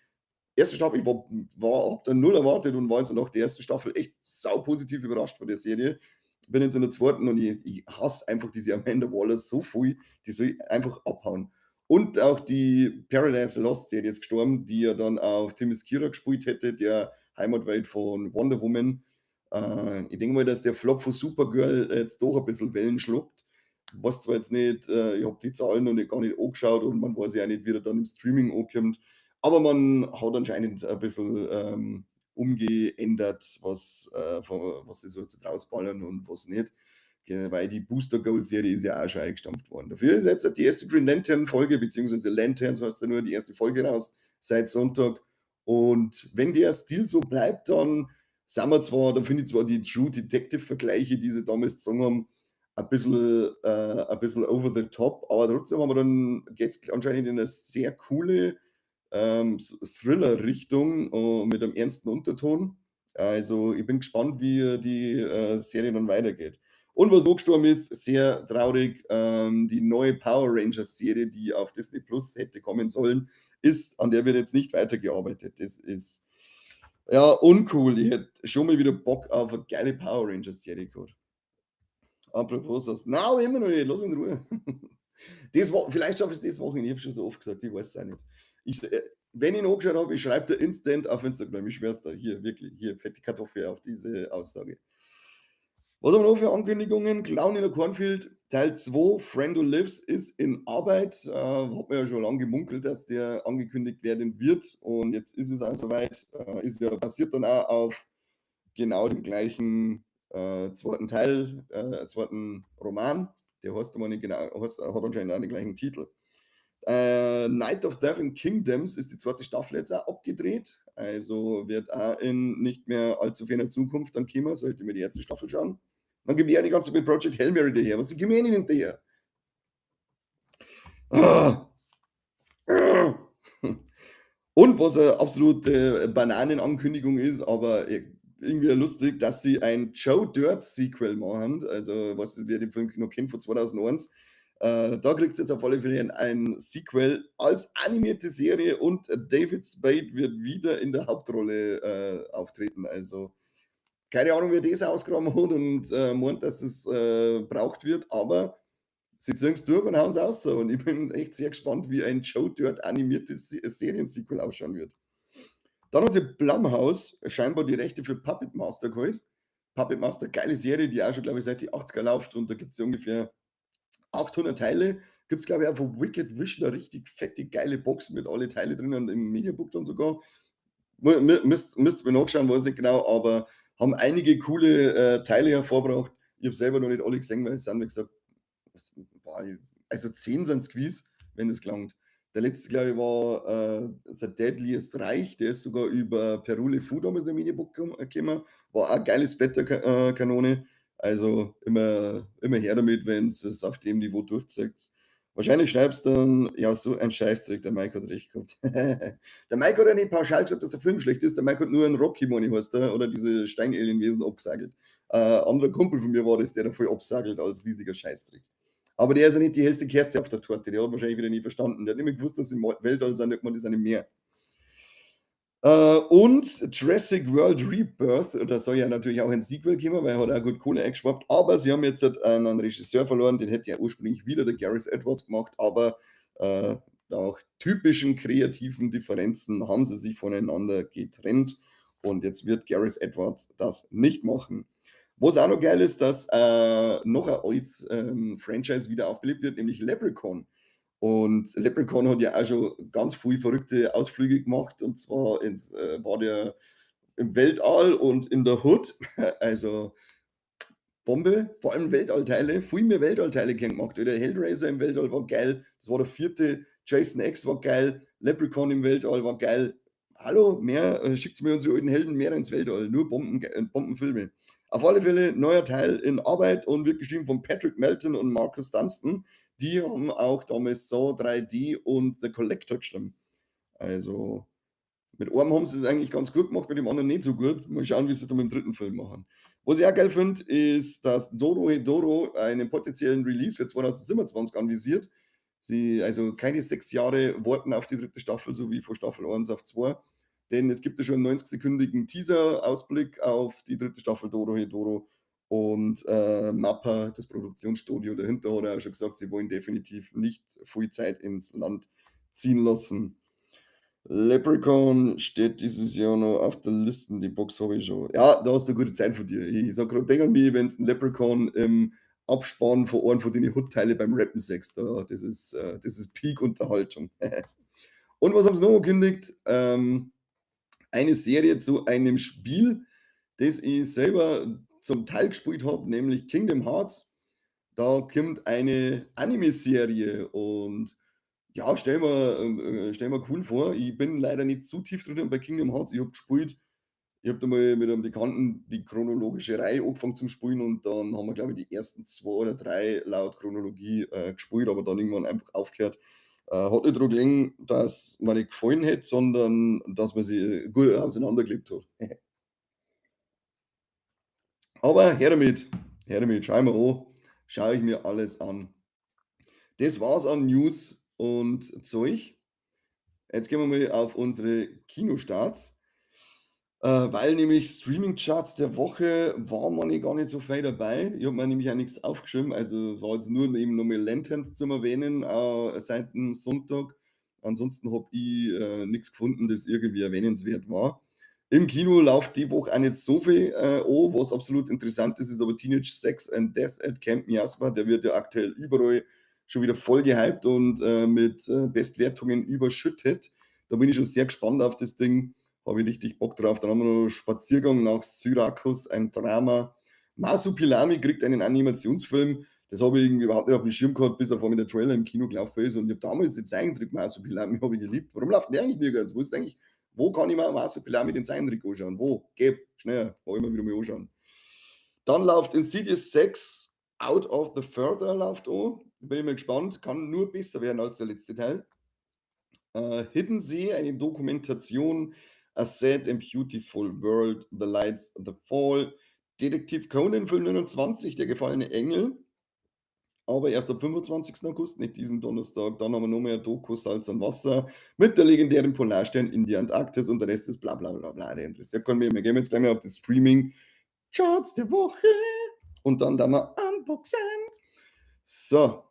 Erste Staffel, ich hab da null erwartet und war jetzt nach der ersten Staffel echt sau positiv überrascht von der Serie. Bin jetzt in der zweiten und ich hasse einfach diese Amanda Waller so viel, die soll ich einfach abhauen. Und auch die Paradise Lost Serie ist gestorben, die ja dann auf Themyscira gespielt hätte, der Heimatwelt von Wonder Woman. Ich denke mal, dass der Flop von Supergirl jetzt doch ein bisschen Wellen schluckt. Weiß zwar jetzt nicht, ich hab die Zahlen noch nicht, gar nicht angeschaut und man weiß ja auch nicht, wie er dann im Streaming ankommt. Aber man hat anscheinend ein bisschen umgeändert, was sie so jetzt rausballern und was nicht. Weil die Booster Gold Serie ist ja auch schon eingestampft worden. Dafür ist jetzt die erste Green Lantern Folge, beziehungsweise Lanterns heißt ja nur, die erste Folge raus seit Sonntag. Und wenn der Stil so bleibt, dann sind wir zwar, da finde ich zwar die True Detective Vergleiche, die sie damals gezogen haben, ein bisschen over the top, aber trotzdem haben wir dann, geht's anscheinend in eine sehr coole Thriller-Richtung mit einem ernsten Unterton. Also ich bin gespannt, wie die Serie dann weitergeht. Und was noch gestorben ist, sehr traurig, die neue Power Rangers Serie, die auf Disney Plus hätte kommen sollen, ist, an der wird jetzt nicht weitergearbeitet. Das ist ja uncool. Ich hätte schon mal wieder Bock auf eine geile Power Rangers Serie gehabt. Apropos das. Nein, aber immer noch nicht. Lass mich in Ruhe. Vielleicht schaffe ich es das Wochenende. Ich hab schon so oft gesagt, ich weiß es auch nicht. Wenn ich ihn angeschaut habe, ich schreibe da instant auf Instagram. Ich schwör's da. Hier, wirklich. Hier, fette Kartoffel auf diese Aussage. Was haben wir noch für Ankündigungen? Clown in a Cornfield, Teil 2, Friend Who Lives, ist in Arbeit. Hat man ja schon lange gemunkelt, dass der angekündigt werden wird. Und jetzt ist es auch soweit. Ist ja basiert dann auch auf genau dem gleichen zweiten Teil, zweiten Roman. Der heißt aber nicht genau, heißt, hat anscheinend auch den gleichen Titel. Knight of Seven Kingdoms ist die zweite Staffel jetzt auch abgedreht. Also wird auch in nicht mehr allzu ferner Zukunft dann kommen. Sollte mir die erste Staffel schauen. Dann gebe ich auch die ganze Zeit mit Project Hail Mary daher. Was gebe ich denn hinterher? Und was eine absolute Bananenankündigung ist, aber irgendwie lustig, dass sie ein Joe Dirt Sequel machen. Also, was wer den Film noch kennt von 2001. Da kriegt's jetzt auf alle Fälle ein Sequel als animierte Serie und David Spade wird wieder in der Hauptrolle auftreten. Also, keine Ahnung, wer das ausgegraben hat und meint, dass das braucht wird, aber sie ziehen's durch und hauen's aus. So. Und ich bin echt sehr gespannt, wie ein Joe Dirt animiertes Serien-Sequel ausschauen wird. Dann hat sich Blumhouse scheinbar die Rechte für Puppet Master geholt. Puppet Master, geile Serie, die auch schon, glaub ich, seit die 80er läuft und da gibt's ja ungefähr 800 Teile. Gibt's, glaub ich, auch von Wicked Vision eine richtig fette, geile Box mit alle Teile drin und im Mediabook dann sogar. Müsst ihr mir nachschauen, weiß nicht genau, aber haben einige coole Teile hervorgebracht. Ich hab selber noch nicht alle gesehen, weil es sind, wie gesagt, was, boah, ich, also 10 sind's gewiss, wenn das gelangt. Der letzte, glaube ich, war The Deadliest Reich. Der ist sogar über Perule Fu damals in der Medienbook gekommen. War auch eine geile Splatter-Kanone. Also immer, immer her damit, wenn es auf dem Niveau durchzieht. Wahrscheinlich schreibst du dann, ja, so ein Scheißdreck, der Mike hat recht gehabt. Der Mike hat ja nicht pauschal gesagt, dass der Film schlecht ist. Der Mike hat nur einen Rocky Money, heißt der, oder diese Steinalienwesen abgesagelt. Anderer Kumpel von mir war das, der da voll absagelt als riesiger Scheißdreck. Aber der ist ja nicht die hellste Kerze auf der Torte, der hat wahrscheinlich wieder nie verstanden. Der hat nicht mehr gewusst, dass sie im Weltall sind, der hat gemeint, die sind im Meer. Und Jurassic World Rebirth, da soll ja natürlich auch ein Sequel kommen, weil er hat auch gut Kohle eingeschwappt, aber sie haben jetzt einen Regisseur verloren, den hätte ja ursprünglich wieder der Gareth Edwards gemacht, aber nach typischen kreativen Differenzen haben sie sich voneinander getrennt und jetzt wird Gareth Edwards das nicht machen. Was auch noch geil ist, dass noch ein altes Franchise wieder aufgelebt wird, nämlich Leprechaun. Und Leprechaun hat ja auch schon ganz viele verrückte Ausflüge gemacht, und zwar war der im Weltall und in der Hood, also Bombe, vor allem Weltallteile, viel mehr Weltallteile gemacht. Der Hellraiser im Weltall war geil, das war der 4., Jason X war geil, Leprechaun im Weltall war geil. Hallo, mehr, schickt mir unsere alten Helden mehr ins Weltall, nur Bombenfilme. Auf alle Fälle neuer Teil in Arbeit und wird geschrieben von Patrick Melton und Marcus Dunstan. Die haben auch damals Saw 3D und The Collector geschrieben. Also mit einem haben sie es eigentlich ganz gut gemacht, mit dem anderen nicht so gut. Mal schauen, wie sie es dann mit dem dritten Film machen. Was ich auch geil finde, ist, dass Dorohedoro einen potenziellen Release für 2027 anvisiert. Sie, also keine 6 Jahre warten auf die dritte Staffel, so wie von Staffel 1 auf 2. Denn es gibt ja schon einen 90-sekündigen Teaser-Ausblick auf die dritte Staffel Dorohedoro. Und Mappa, das Produktionsstudio dahinter, hat auch schon gesagt, sie wollen definitiv nicht viel Zeit ins Land ziehen lassen. Leprechaun steht dieses Jahr noch auf der Liste, die Box habe ich schon. Ja, da hast du eine gute Zeit von dir. Ich sag grad, denk an mich, wenn's einen Leprechaun im Abspann von einem von den Hood-Teile beim Rappen siehst. Da, das ist Peak-Unterhaltung. Und was haben sie noch angekündigt? Eine Serie zu einem Spiel, das ich selber zum Teil gespielt hab, nämlich Kingdom Hearts. Da kommt eine Anime-Serie und ja, stell mir cool vor. Ich bin leider nicht zu tief drin bei Kingdom Hearts. Ich hab gespielt, ich hab da mal mit einem Bekannten die chronologische Reihe angefangen zum Spielen und dann haben wir, glaub ich, die ersten 2 oder 3 laut Chronologie gespielt, aber dann irgendwann einfach aufgehört. Hat nicht daran gelegen, dass mir nicht gefallen hätte, sondern dass man sich gut auseinandergelebt hat. Aber her damit, schau ich mir an, schau ich mir alles an. Das war's an News und Zeug. Jetzt gehen wir mal auf unsere Kinostarts. Weil nämlich Streaming-Charts der Woche war man gar nicht so viel dabei. Ich hab mir nämlich auch nichts aufgeschrieben, also war jetzt nur eben nochmal Lanterns zum Erwähnen seit dem Sonntag. Ansonsten hab ich nix gefunden, das irgendwie erwähnenswert war. Im Kino läuft die Woche auch nicht so viel an, was absolut interessant ist, ist aber Teenage Sex and Death at Camp Miasma. Der wird ja aktuell überall schon wieder voll gehypt und mit Bestwertungen überschüttet. Da bin ich schon sehr gespannt auf das Ding. Habe ich richtig Bock drauf. Dann haben wir noch Spaziergang nach Syrakus, ein Drama. Marsupilami kriegt einen Animationsfilm. Das habe ich irgendwie überhaupt nicht auf dem Schirm gehabt, bis auf einmal der Trailer im Kino gelaufen ist. Und ich habe damals den Zeichentrick Marsupilami hab ich geliebt. Warum läuft der eigentlich nirgends? Wo ist eigentlich, wo kann ich mir Marsupilami den Zeichentrick anschauen? Wo? Geb, schnell, wollen wir wieder mal anschauen. Dann läuft Insidious 6, Out of the Further läuft an. Bin ich mal gespannt. Kann nur besser werden als der letzte Teil. Hiddensee, eine Dokumentation. A Sad and Beautiful World, The Lights, The Fall, Detektiv Conan Film 29, Der gefallene Engel, aber erst am 25. August, nicht diesen Donnerstag. Dann haben wir noch mehr Doku, Salz und Wasser mit der legendären Polarstern in die Antarktis und der Rest ist bla bla bla bla. Der interessiert keinen mehr. Wir gehen jetzt gleich mal auf die Streaming-Charts der Woche und dann da mal unboxen. So.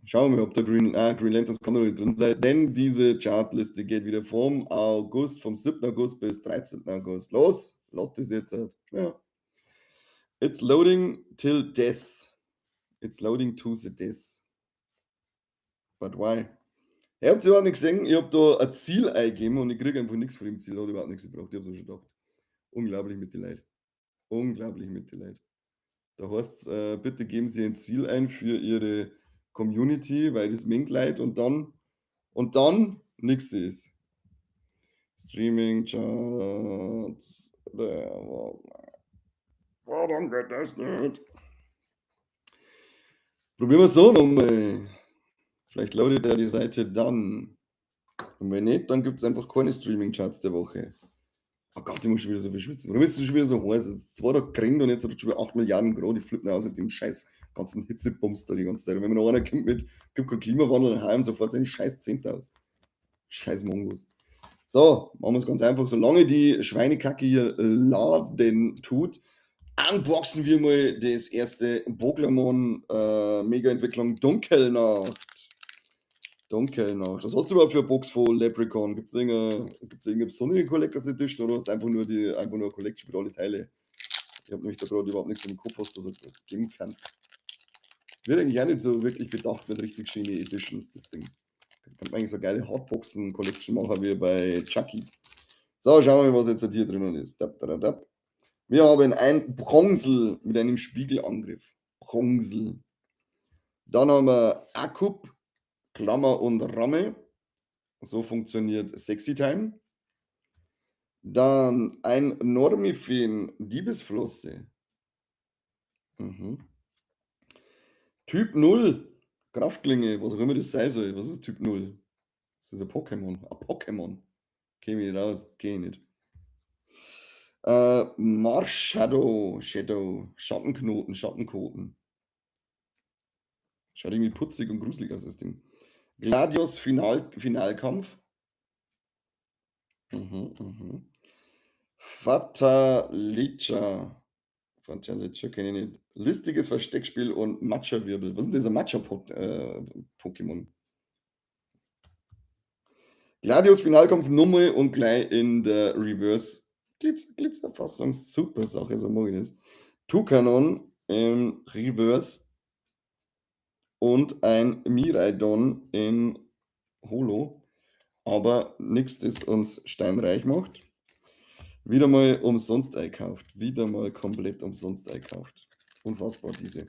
Schauen wir mal, ob der Green Lanterns kann noch nicht drin sein, denn diese Chartliste geht wieder vom 7. August bis 13. August. Los, lad das jetzt halt. Ja. It's loading till death. It's loading to the death. But why? Ihr habt's überhaupt nicht gesehen, ich hab da ein Ziel eingegeben und ich krieg einfach nichts von dem Ziel, hat überhaupt nichts gebracht, ich hab's mir schon gedacht. Unglaublich mit den Leuten. Unglaublich mit den Leuten. Da heißt's, bitte geben Sie ein Ziel ein für Ihre Community, weil das mengt Leid und dann Und dann nix ist. Streaming Charts der Woche. Warum geht das nicht? Probieren wir so nochmal. Vielleicht loadet er die Seite dann. Und wenn nicht, dann gibt es einfach keine Streaming-Charts der Woche. Oh Gott, ich muss schon wieder so viel schwitzen. Warum ist es schon wieder so heiß? Es ist 2 Tage geregnet und jetzt hat es schon wieder 8 Milliarden Grad. Ich flippe aus mit dem scheiß ganzen Hitzebums da die ganze Zeit. Und wenn mir noch einer kommt mit, gibt keinen Klimawandel, dann hau ihm sofort seinen scheiß Zehnt aus. Scheiß Mongos. So, machen wir es ganz einfach. Solange die Schweinekacke hier laden tut, unboxen wir mal das erste Pokémon Mega-Entwicklung Dunkelnacht. Dunkelnacht. Was hast du überhaupt für eine Box von Leprechaun? Gibt es irgendeine besondere Collectors Edition oder hast du einfach nur eine Collection mit alle Teile? Ich habe nämlich da gerade überhaupt nichts im Kopf, was da so geben kann. Wird eigentlich auch nicht so wirklich bedacht mit richtig schönen Editions, das Ding. Kann man eigentlich so geile Hardboxen-Collection machen wie bei Chucky. So, schauen wir mal, was jetzt hier drinnen ist. Dab, dab, dab. Wir haben ein Bronzel mit einem Spiegelangriff. Bronzel. Dann haben wir Akub, Klammer und Ramme. So funktioniert Sexy Time. Dann ein Normifin, Diebesflosse. Typ 0, Kraftklinge, was auch immer das sein soll. Was ist Typ 0? Das ist ein Pokémon. Ein Pokémon. Käme ich nicht raus. Geh ich nicht. Marshadow, Shadow, Schattenknoten, Schattenkoten. Schaut irgendwie putzig und gruselig aus, das Ding. Gladius Finalkampf. Fatalicha. Fatalicha kenne ich nicht. Listiges Versteckspiel und Matcha-Wirbel. Was ist denn dieser Matcha-Pokémon? Gladius Finalkampf nochmal und gleich in der Reverse Glitzerfassung. Super Sache, so mag ich das. Tucanon im Reverse und ein Miraidon in Holo. Aber nichts, das uns steinreich macht. Wieder mal umsonst einkauft. Wieder mal komplett umsonst einkauft. Unfassbar, diese.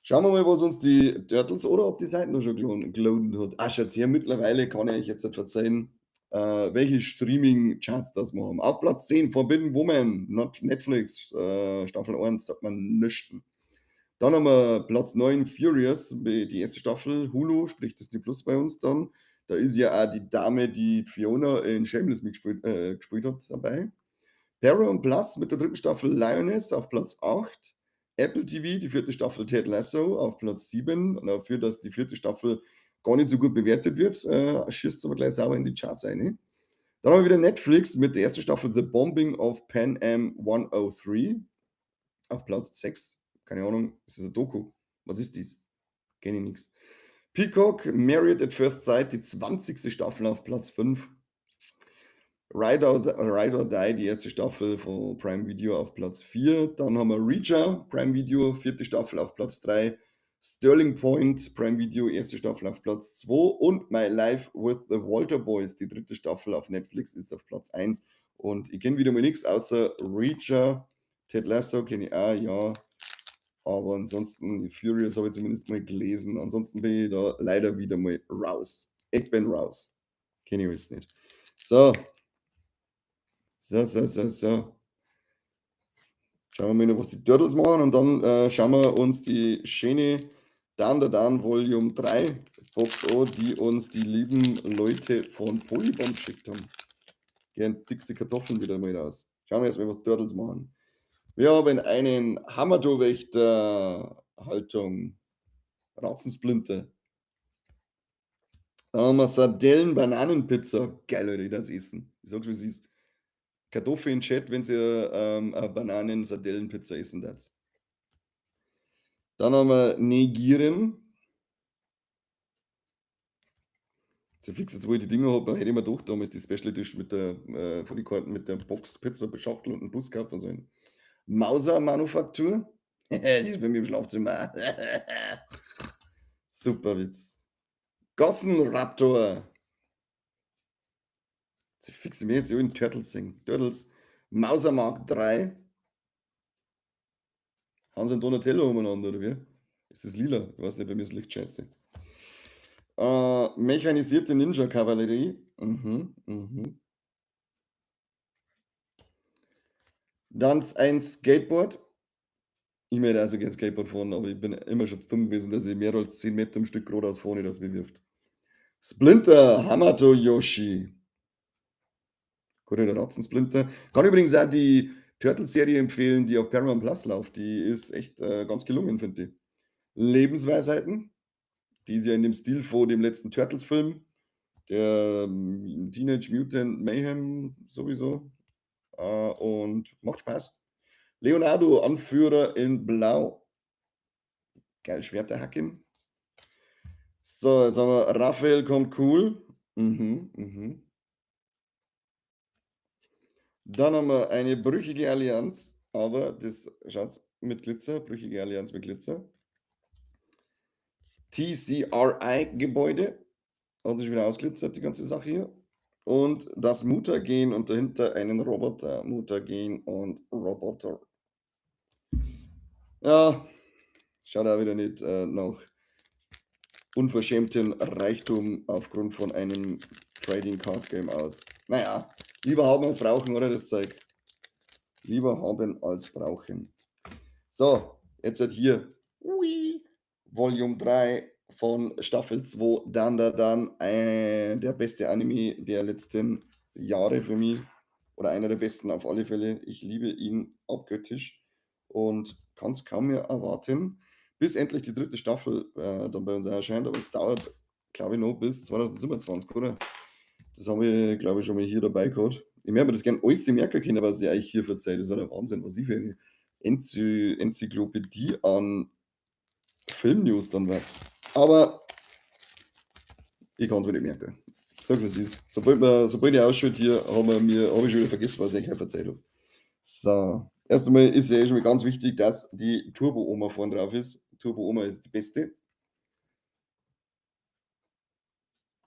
Schauen wir mal, was uns die Turtles oder ob die Seite noch schon geloadet hat. Ah, schaut's her, mittlerweile kann ich euch jetzt nicht verzeihen, welche Streaming-Charts das wir haben. Auf Platz 10, Forbidden Woman, not Netflix, Staffel 1, sagt man nüchten. Dann haben wir Platz 9, Furious, die erste Staffel, Hulu, sprich Disney Plus bei uns dann. Da ist ja auch die Dame, die Fiona in Shameless mitgespielt gespielt hat, dabei. Paramount Plus mit der dritten Staffel Lioness auf Platz 8. Apple TV, die vierte Staffel Ted Lasso auf Platz 7. Und dafür, dass die vierte Staffel gar nicht so gut bewertet wird, schießt es aber gleich sauber in die Charts rein. Dann haben wir wieder Netflix mit der ersten Staffel The Bombing of Pan Am 103 auf Platz 6. Keine Ahnung, ist das ein Doku? Was ist dies? Kenne ich nix. Peacock, Married at First Sight, die 20. Staffel auf Platz 5. Ride or Die, die erste Staffel von Prime Video auf Platz 4. Dann haben wir Reacher, Prime Video, vierte Staffel auf Platz 3. Sterling Point, Prime Video, erste Staffel auf Platz 2. Und My Life with the Walter Boys, die dritte Staffel auf Netflix, ist auf Platz 1. Und ich kenne wieder mal nichts außer Reacher, Ted Lasso kenne ich auch, ja. Aber ansonsten, Furious habe ich zumindest mal gelesen. Ansonsten bin ich da leider wieder mal raus. Ich bin raus. Kenne ich alles nicht. So. So, so, so, so. Schauen wir mal noch, was die Turtles machen und dann schauen wir uns die schöne Dandadan Volume 3 Box an, die uns die lieben Leute von Polyband geschickt haben. Gehen dickste Kartoffeln wieder mal raus. Schauen wir erstmal, was Turtles machen. Wir haben einen Hamato-Wächter-Haltung. Ratzensplinter. Dann haben wir Sardellen-Bananenpizza. Geil, Leute, ich darf's essen. Ich sag's, wie es ist. Kartoffel in den Chat, wenn ihr eine Bananen-Sardellenpizza essen darf. Dann haben wir Negieren. So fix jetzt, wo ich die Dinger hab, hätte ich mir doch damals die Special Edition mit der von den Karten mit der Box Pizza Schachtel und einem Bus kaufen sollen. Mauser Manufaktur. Die ist bei mir im Schlafzimmer. Super Witz. Gossenraptor. Sie fixen mir jetzt in Turtles singen. Turtles. Mauser Mark 3. Hans und Donatello umeinander, oder wie? Ist das lila? Ich weiß nicht, bei mir ist Licht scheiße. Mechanisierte Ninja-Kavallerie. Mhm, mhm. Dann ein Skateboard. Ich möchte also gern Skateboard fahren, aber ich bin immer schon zu dumm gewesen, dass ich mehr als 10 Meter am Stück geradeaus fahre, dass mich wirft. Splinter, Hamato Yoshi. Guter der Ratzensplinter. Kann übrigens auch die Turtles-Serie empfehlen, die auf Paramount Plus läuft. Die ist echt ganz gelungen, finde ich. Lebensweisheiten. Die ist ja in dem Stil vor dem letzten Turtles-Film. Der Teenage Mutant Mayhem sowieso. Und macht Spaß. Leonardo, Anführer in Blau. Geil, Schwerterhacken. So, jetzt haben wir Raphael kommt cool. Mhm, mhm. Dann haben wir eine brüchige Allianz, aber das schaut mit Glitzer, brüchige Allianz mit Glitzer. TCRI-Gebäude. Hat sich wieder ausglitzert, die ganze Sache hier. Und das Mutagen und dahinter einen Roboter. Mutagen und Roboter. Ja, schaut auch wieder nicht nach unverschämten Reichtum aufgrund von einem Trading Card Game aus. Naja, lieber haben als brauchen, oder das Zeug? Lieber haben als brauchen. So, jetzt halt hier. Ui, Volume 3 von Staffel 2, Dandadan, der beste Anime der letzten Jahre für mich. Oder einer der besten auf alle Fälle. Ich liebe ihn abgöttisch und kann's kaum mehr erwarten, bis endlich die dritte Staffel dann bei uns erscheint. Aber es dauert, glaub ich, noch bis 2027, oder? Das haben wir, glaub ich, schon mal hier dabei gehabt. Ich möchte mir das gerne alles merken können, was ich euch hier verzeihe. Das war der Wahnsinn, was ich für eine Enzyklopädie an Filmnews dann wird. Aber ich kann's mir nicht merken. Sag, was ist. Sobald ich ausschalte hier, hab ich schon wieder vergessen, was ich euch erzählt hab. So. Erst einmal ist ja eh schon mal ganz wichtig, dass die Turbo-Oma vorne drauf ist. Turbo-Oma ist die beste.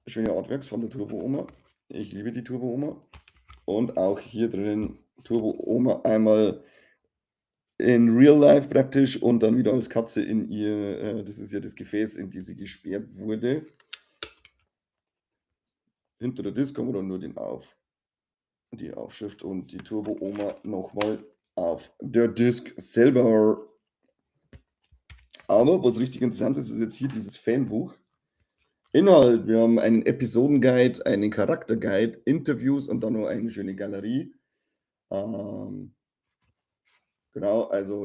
Schöne Artworks von der Turbo-Oma. Ich liebe die Turbo-Oma. Und auch hier drinnen Turbo-Oma einmal in Real Life praktisch und dann wieder als Katze in ihr, das ist ja das Gefäß, in die sie gesperrt wurde. Hinter der Disc haben wir dann nur die Aufschrift und die Turbo-Oma nochmal auf der Disc selber. Aber was richtig interessant ist, ist jetzt hier dieses Fanbuch. Inhalt, wir haben einen Episodenguide, einen Charakterguide, Interviews und dann noch eine schöne Galerie. Ihr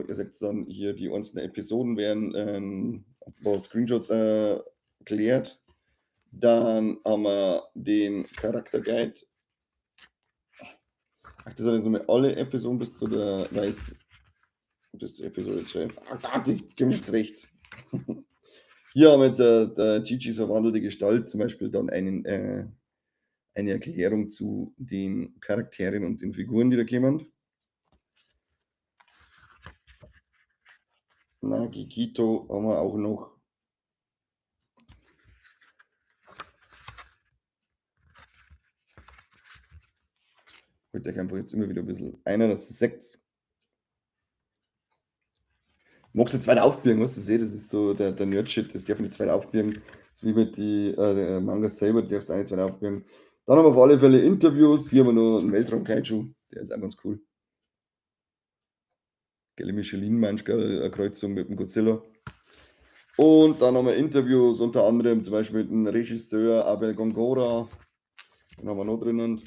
seht dann hier, die einzelnen Episoden werden ein paar Screenshots erklärt. Dann haben wir den Charakterguide. Ach, das sind jetzt nochmal alle Episoden bis zu der Weiß, bis zur Episode 12. Ah Gott, ich gebe mir jetzt recht. Hier haben wir jetzt der Gigi's verwandelte Gestalt, zum Beispiel dann eine Erklärung zu den Charakteren und den Figuren, die da kommen. Nagikito haben wir auch noch. Holt euch einfach jetzt immer wieder ein bisschen einer, dass ihr seht. Magst du jetzt weiter aufbiegen, weißt du, das ist so der Nerd-Shit, das darf ich nicht weiter aufbiegen. Das ist wie mit die Mangas selber, die darfst du auch nicht weiter aufbiegen. Dann haben wir auf alle Fälle Interviews. Hier haben wir noch einen Weltraum-Kaiju, der ist auch ganz cool. Gelle Michelin, meinst du, gell? Eine Kreuzung mit dem Godzilla. Und dann haben wir Interviews, unter anderem zum Beispiel mit dem Regisseur Abel Gongora. Den haben wir noch drinnen.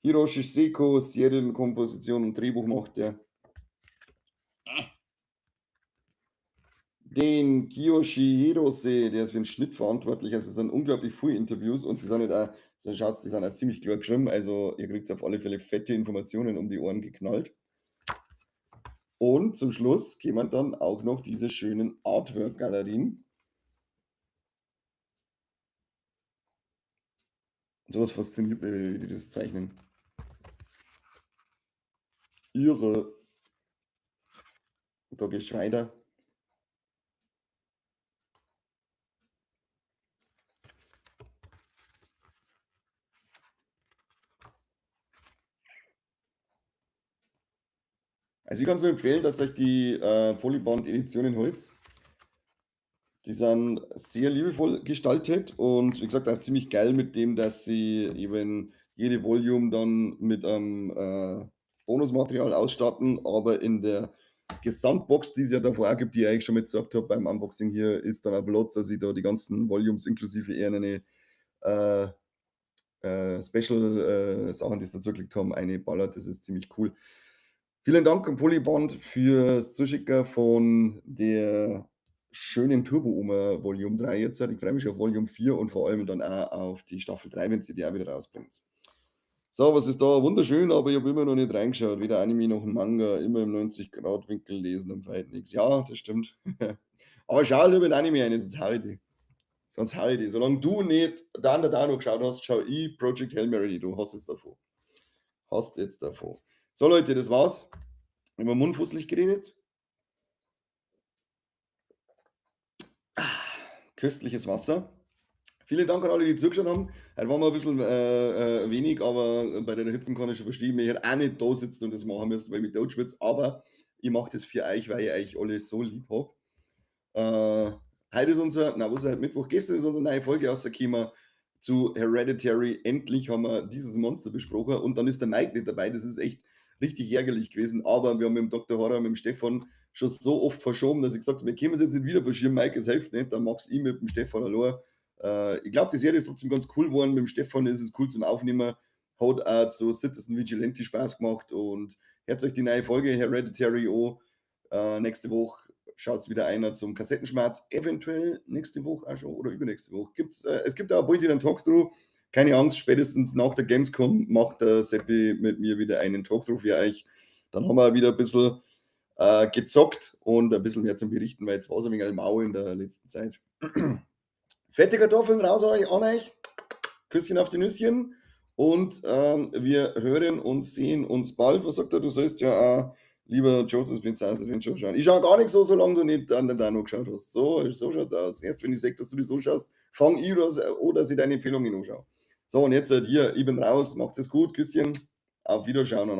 Hiroshi Seko, Serienkomposition und Drehbuch macht der. Den Kiyoshi Hirose, der ist für den Schnitt verantwortlich. Also es sind unglaublich viele Interviews und die sind nicht auch, so schaut's, die sind auch ziemlich klar geschrieben. Also ihr kriegt auf alle Fälle fette Informationen um die Ohren geknallt. Und zum Schluss kämen dann auch noch diese schönen Artwork-Galerien. Und sowas fasziniert mich, wie die das zeichnen. Irre. Da geht's weiter. Also ich kann es nur empfehlen, dass euch die Polyband-Edition holt. Die sind sehr liebevoll gestaltet und wie gesagt auch ziemlich geil mit dem, dass sie eben jede Volume dann mit einem Bonusmaterial ausstatten, aber in der Gesamtbox, die es ja davor auch gibt, die ich eigentlich schon mit gesagt habe beim Unboxing hier, ist dann auch Platz, dass ich da die ganzen Volumes inklusive eher eine Special Sachen, die sie dazu gekriegt haben, eine ballert. Das ist ziemlich cool. Vielen Dank an Polyband fürs Zuschicken von der schönen Turbo Oma Volume 3 jetzt. Ich freue mich schon auf Volume 4 und vor allem dann auch auf die Staffel 3, wenn sie die auch wieder rausbringt. So, was ist da? Wunderschön, aber ich habe immer noch nicht reingeschaut. Weder Anime noch Manga. Immer im 90-Grad-Winkel lesen und weit nichts. Ja, das stimmt. Aber schau lieber in Anime rein, sonst hau ich die. Sonst hau ich die. Solange du nicht Dan da noch geschaut hast, schau ich Project Hail Mary. Du hast es davon. Hast jetzt davon. So, Leute, das war's. Über mundfusselig geredet. Köstliches Wasser. Vielen Dank an alle, die zugeschaut haben. Heute waren wir ein bisschen wenig, aber bei der Hitze kann ich schon verstehen, ich hätte auch nicht da sitzen und das machen müssen, weil ich mich tot schwitze. Aber ich mache das für euch, weil ich euch alle so lieb hab. Heute ist unser, na, was ist heute Mittwoch? Gestern ist unsere neue Folge rausgekommen zu Hereditary. Endlich haben wir dieses Monster besprochen und dann ist der Mike nicht dabei. Das ist echt richtig ärgerlich gewesen. Aber wir haben mit dem Dr. Horror, mit dem Stefan schon so oft verschoben, dass ich gesagt habe, wir können es jetzt nicht wieder verschieben, Mike, es hilft nicht. Dann mach's ich mit dem Stefan allein. Ich glaube, die Serie ist trotzdem ganz cool geworden. Mit dem Stefan ist es cool zum Aufnehmen. Hat auch zu Citizen Vigilante Spaß gemacht und hört euch die neue Folge Hereditary an. Nächste Woche schaut's wieder einer zum Kassettenschmerz. Eventuell nächste Woche auch schon oder übernächste Woche. Es gibt auch bald wieder einen Talkthrough. Keine Angst, spätestens nach der Gamescom macht der Seppi mit mir wieder einen Talkthrough für euch. Dann haben wir wieder ein bisschen gezockt und ein bisschen mehr zum Berichten, weil jetzt war es ein wenig mau in der letzten Zeit. Fette Kartoffeln raus an euch. Küsschen auf die Nüsschen. Und wir hören und sehen uns bald. Was sagt er? Du sollst ja auch lieber Joseph Pizza Adventure schauen. Ich schaue gar nicht so, solange du nicht an den Dino geschaut hast. So schaut's aus. Erst wenn ich sehe, dass du dich so schaust, fang ich an, dass ich deine Empfehlungen anschaue. So, und jetzt hier, ich bin raus. Macht's es gut. Küsschen. Auf Wiederschauen an euch.